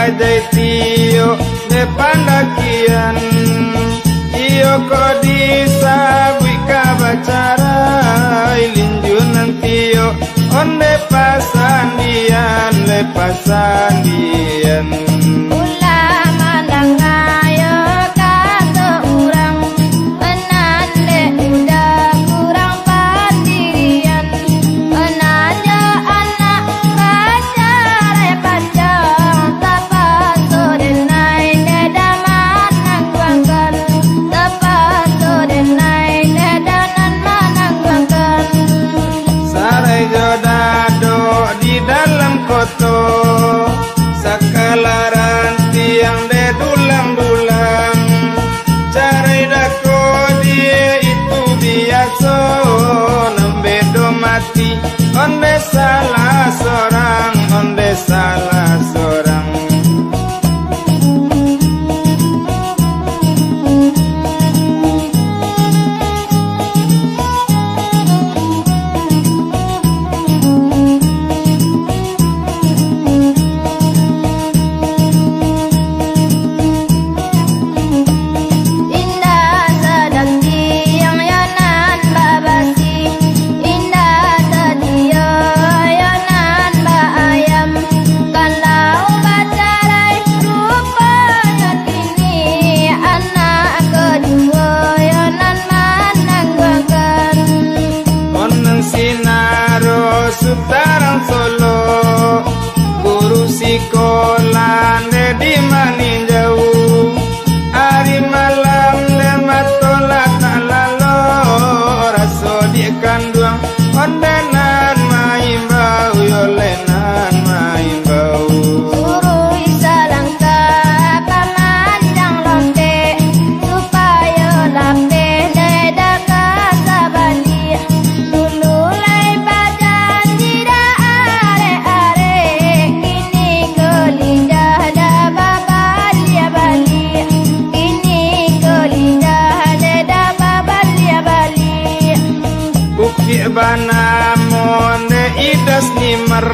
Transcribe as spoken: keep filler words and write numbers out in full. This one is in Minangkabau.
Jaitio de pandakian, iyo ko disabuik ka bacarai, linjunan tio onde pasandian, le pasandian. Ulah mandangayo kato urang, nan dek udah kurang pandirian, nan jo anak bacarai panjang, tapaso denai deda manangguangkan, tapaso denai deda nan manangguangkan. Sarai jo dadok di dalam koto, sakala rantiang de dulang-dulang. Carai dako die itu biaso, nan bedo mati, onde salah sorang, onde salah sorang. Indak sadang tiang yo nan babasi, indak sadio yo nan baayam. Kalau bacarai ruponyo kini, anak kaduo yo nan manangguangkan. Onang sinaro sutarang Solo, guru sikolah nde di maninjau. Ari malam nde mato lah tak lalo, raso di kanduang onde nan maimbau, yo le nan maimbau. Suruih salangkah pamanjang lombek, supayo lapeh dek daka sabaliak. Dulu lai bajanji dah arek-arek, kini ko lidah dah babaliak-baliak, kini ko lidah dek dah babaliak-baliak. Bukik banamo nde idas nimer,